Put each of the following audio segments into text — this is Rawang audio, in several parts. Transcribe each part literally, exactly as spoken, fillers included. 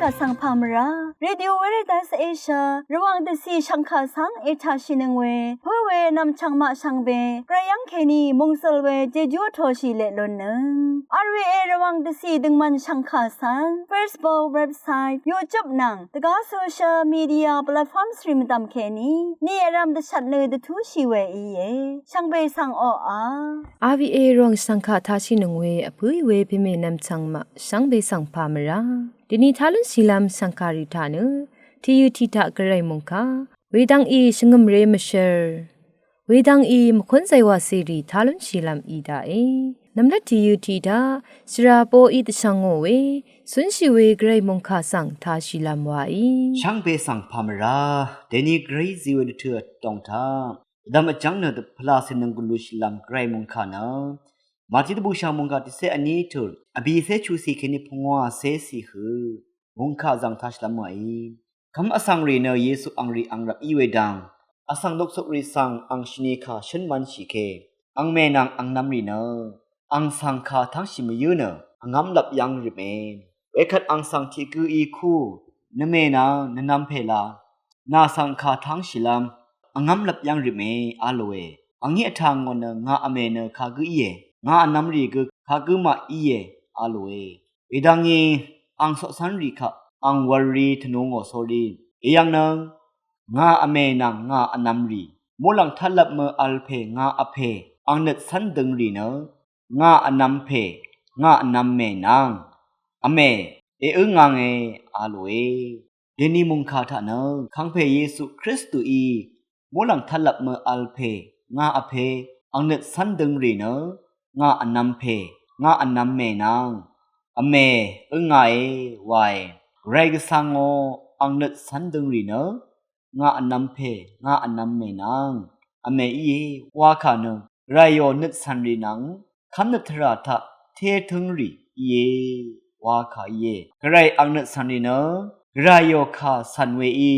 Vsvng pà mvrá Radio Veritas Asia Rvwàng dvcì shvngkà svng ètaqshìnøng we pǿ we nv̀mchv̀ng maq shvngbe gvray yv́ng kèní mòngsøl we jejú vtoshì leq lunnøng. R V A Rvwàng dvcì døngmvn shvngkà svng Facebook, website, YouTube nvng dvgá social media platforms rì mvdv̀m kèní ni vrv̄m dvshvt nø dvtúshì we íe. Shvngbe svng oqà R V A Rvwàng shvngkà taqshìnøng we vpǿì we pèmè nv̀mchv̀ng maq shvngbe svng pà mvrá dèni tá lúnshìlv́m shv̀ngkàrì taq nø tìyø tiq taq gvray mòngkà wedvng í shvngø̀mré mvshvr wedvng í mvkúnzay wàcèrì tá lúnshìlv́m í daqe. Nv̀mlat tìyø tiq taq shvrà poqí dvshvngò we cúnshì we gvray mòngkà svng tāshìlv́m waí shvngbe svng pà mvrá dèni gvray zí we dvtø vdòng taq dvdvm vjv́ng nø dvpvlacè nøng gvlushìlv́m gvray mòngkà nø Màtí dvbùshà mòngkà tiqcé vní tø̀l vbìcé chuqcì kèní pungwàcé cì hø mòngkà zvng tāshìlv́m waí. Kv́m vsvng rì nø Yesu angrì angrvp í we dang vsvng luksukrì svng ang shvnikà shǿn mv́nshì ke ang mè nvng ang nv̄m rì nø ang svng kà tv́ngshì mvyǿ nø vngv́mlvp yv́ng rø̀me. Wekvt ang svng tiq gǿí kú nvmè nvng nvnv̄m pè la nà svng kà tv́ngshìlv́m vngv́mlvp yv́ng rø̀me a lòe. Angí vtà ngò nø ngà vmè nø kagǿ íe, ngà vnv̄m rì gø kagǿ maq íe a lòe. Wedvngí ang coqcv́nrì kaq ang wv̄lrí tvnù ngò sórí. Eyv̀ng nø ngà vmè nvng ngà vnv̄m rì muqlàng tvtlvp mø vl pè ngà vpè ang nøt cv́n døng rì nø ngà vnv̄m pè ngà vnv̄m mè nvng vmè èǿ ngange a lòe. Dèni mòngkà taq nø kàngpè Yesu Kristuí muqlàng tvtlvp mø vl pè ngà vpè ang nøt cv́n døng rì nø ngà vnv̄m pè ngà vnv̄m mè nvng vmè ø̄ ngàe wae. Gvray gvsvngò ang nøt cv́n døng rì nø ngà vnv̄m pè ngà vnv̄m mè nvng vmè íe wa kà nø gvrayò nøt cv̀n rì nvng kv́mnøt tvrà taq té tǿng rì íe wa kà íe. Gvray ang nøt cv̀n rì nø gvrayò kà cv̀n weí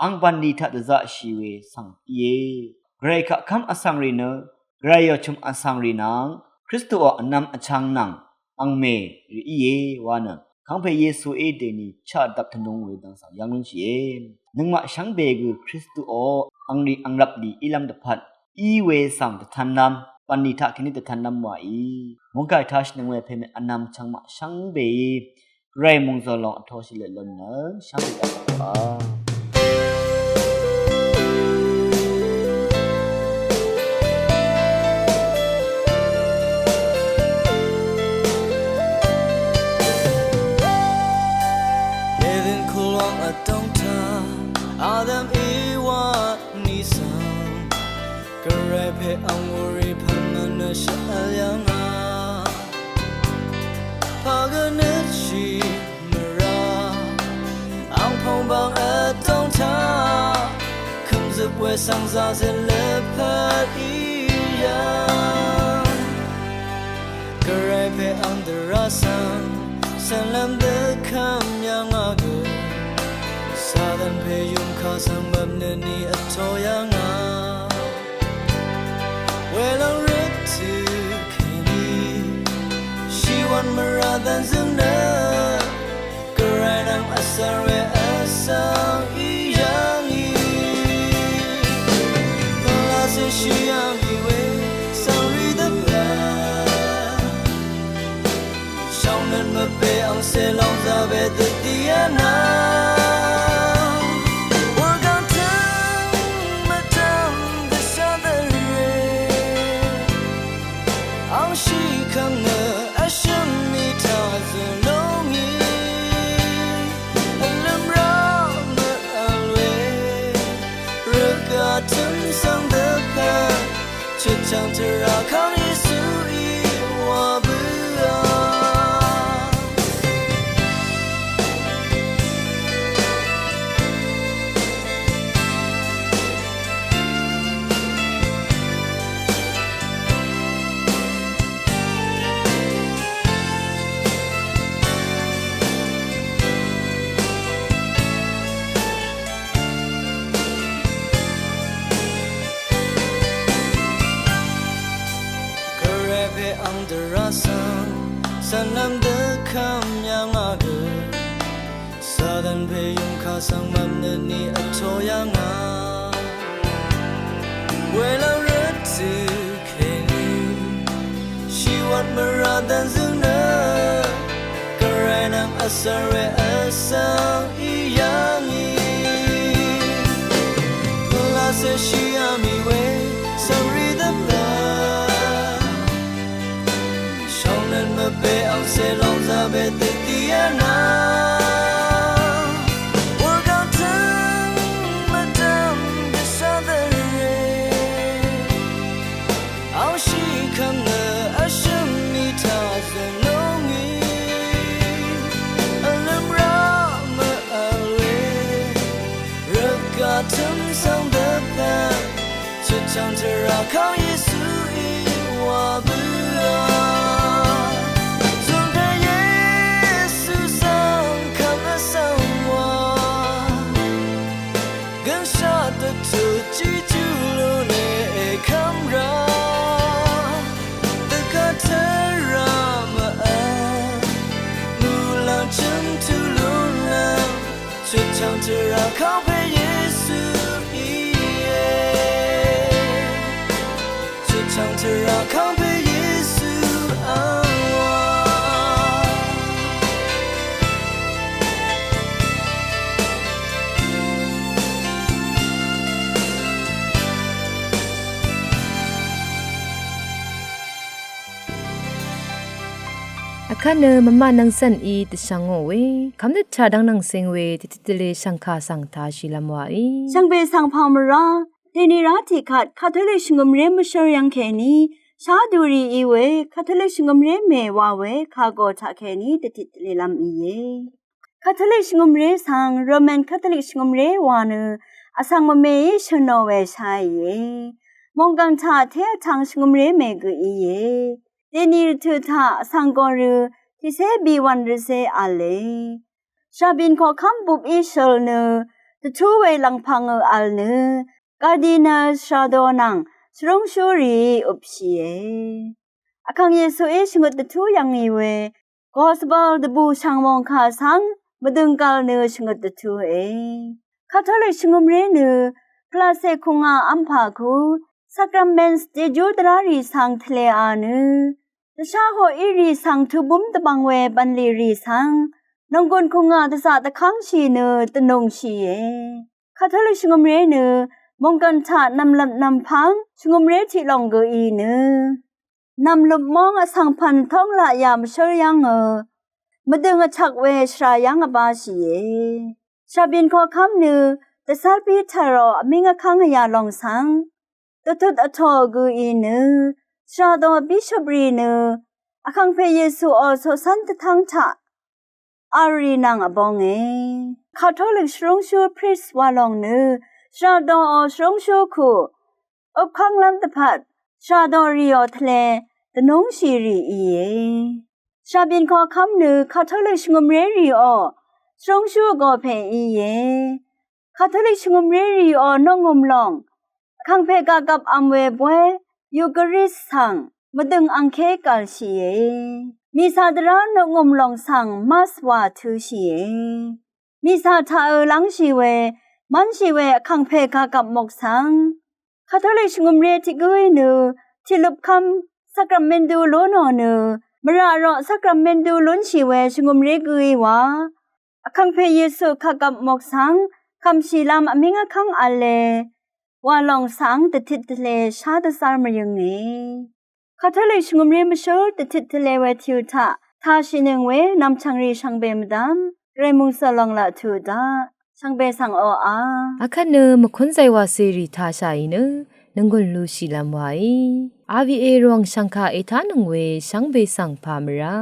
ang bv̀nlì taq dvzaqshì we svng íe. Gvray kaq kv́m vsvng rì nø gvrayò chø̀m vsvng rì nvng Kristuò vnv̄m vchvng nvng angmè rì íe wa nø kàngpè Yesuí dèni chaqdvp tvnung we dvng svng yv́ng lúnshìe. Nøngmaq shvngbe gø Kristuò angrì angrvp lì ílv́m dvpvt í we svng dvtv̄nlv́m bv̀nlì taq kèní dvtv̄nlv́m wàí mòngkà ètāshìnøng we pèmè vnv̄m chvng maq shvngbeí gvray mòngzø̀l lòng vtoshì leq lún nø shvngbe dvpvt wa. Eden kulwang vdòng taq Adam Ewa nìsvng gvray pè ang wurì pv̀n mvnø shvvl yv̀ngà pà gø nøtshì mvrá ang pòngbang vdòng taq kø̀mzøp we svng zazøt lvpat í yv̀ng gvray pè ang dvrá svng cv̀nlv́m dø kv́m yv̀ngà gø Satan pè yùmkà svng mvpnø ni vtō yv̀ngà welv́ng røt tø kèní shìwv̀n mvrà dv̀nzø̀ng nø gvray nvng vsvng we vsvng í yv̀ngì pvlacè shì yv̀ngì we svng rì dvpvt shvngnøt mvbe angcè lòng zaqbe dvdì vnvng wurgvng tøng mvdv̀m dvshá dvre ang shì kv̀ng nø vshø̀m mì taq zø̀ lúngì vlø̀m rá mvvl we rvgaq tø̀m svng dvpvt chøtchv̀ng tvrà kang Yesuí wa bǿà Vsvng mvmnøt ni vtō yv̀ngà. Welv́ng røt tø kèní shìwvt mvrà dvnzøng nø Gvray nvng vsvng we vsvng í yv̀ngì. Pvlacè shìá mì we svng rì dvpvt shòngnøt mvpè angcè lòngzà we dvdì yv̀ngà. Wurgvng tøng mvdv̀m dvshà dvre. Awshì kvmnø vshø̀m mì taq zø̀n lúngì. Vlø̀m rá mvvl we rvgaq tø̀m svng dvpvt chøtchv̀ng tvrà kang Yesuí wa bǿà. Zùn pè Yesu svng kvt vsvng wa gønshaq dvtut jijú lú lè èkv́m rá. Dvgvt tvrà mvvl muqlàng chø̀m tø lúnlv́m chøtchv̀ng tvrà kangpè Yesu íe. Chøtchv̀ng tvrà kangpè Yesu angwà. Vkvt nø mvmaq nvng cv̀n í dvshvngò we kv́mnøt taq dv́ng nvng cing we dvtit dvle shv̀ngkà svng tāshìlv́m wàí. Shvngbe svng pà mvrá dèni rá tiqkvt Katolik shvngø̀mré mvshǿr yv́ng kèní shá dvrì í we Katolik shvngø̀mré mè wa we kagò taqkèní dvtit dvlelv́m íe. Katolik shvngø̀mré svng Roman Katolik shvngø̀mré wa nø vsvng mvmeí shø̀nò we sháìe. Mònggv̀ng taq té vtvng shvngø̀mré mè gø íe. Dèni rvtø̀ taq vsvng gòrø tiqcé bìwv̀n rvcé v̄le. Shàbìn koqkv́m bupí shøl nø dvtú we lv̀ngpv̀ngø vl nø Cardinal Sardo nvng shvrúngshúrìí øpshìe. Vkàng Yesuí shvngøt dvtú yv̀ngì we Gospel dvbùshv̀ng mòngkà svng mvdø̀ng gvl nø shvngøt dvtúe. Katolik shvngø̀mré nø pvlacè kùngà vmpà ku Sakrament jejú dvrá rì svng tvlea nø dvshá hoq írì svng tubúm dvbvng we bv̀nlì rì svng nònggùn kùngà dvzaq dvkv́ngshì nø dvnùngshìe. Katolik shvngø̀mré nø mònggv̀n taq nv̀mlvp nv̀mpv́ng shvngø̀mré tiq lòng gø í nø nv̀mløp móng vsvng pv̀n tóng laqyà mvshǿl yv́ngø mvdø̀ng vchvk we shvra yv́ng vbáshìe. Shàbìn koqkv́m nø dvcv́r Piteroq vmíng vkv́ng vyà lòng svng dvtut vtò gø í nø shvra do bishop rì nø Vkàngpè Yesuò coqcv́n dvtv́ng taq vl rì nvng vbónge. Katolik shvrúngshú priest wa lòng nø shvra doò shvrúngshú kù øpkv́nglv́m dvpvt shvra do rìò tvle dvnúngshì rì íe. Shàbìn koqkv́m nø Katolik shvngø̀mré rìò shvrúngshú vgò pè íe. Katolik shvngø̀mré rìò noqngø̀m lòng Vkàngpè gagvp vm we bóy Eucharist svng mvdø̀ng angké gv̀lshìe. Mìcà dvrá noqngø̀m lòng svng Mass wà tø̄shìe. Mìcà taqø lv́ngshì we mv́nshì we Vkàngpè gagvp mok svng Katolik shvngø̀mré tiq gǿí nø tiqløpkv́m sakramentu lú nò nø mvrà roq sakramentu lúnshì we shvngø̀mré gǿí wa Vkàngpè Yesu kagvp mok svng kv̀mshìlv́m vmíng vkv́ng v̄le wa lòng svng dvtit tvle shá dvzv́r mvyønge. Katolik shvngø̀mré mvshǿl dvtit tvle we tìu taq tāshìnøng we nv̀mchv̀ngrì shvngbe mvdv́m Gvray mòngsø̀l lòng laq tuq daq shvngbe svng oqà. Akvt nø mvkúnzay wàcèrì tāshàì nø nònggùn lushìlv́m wàí. R V A Rvwàng shv̀ngkà ètánøng we shvngbe svng pà mvrá.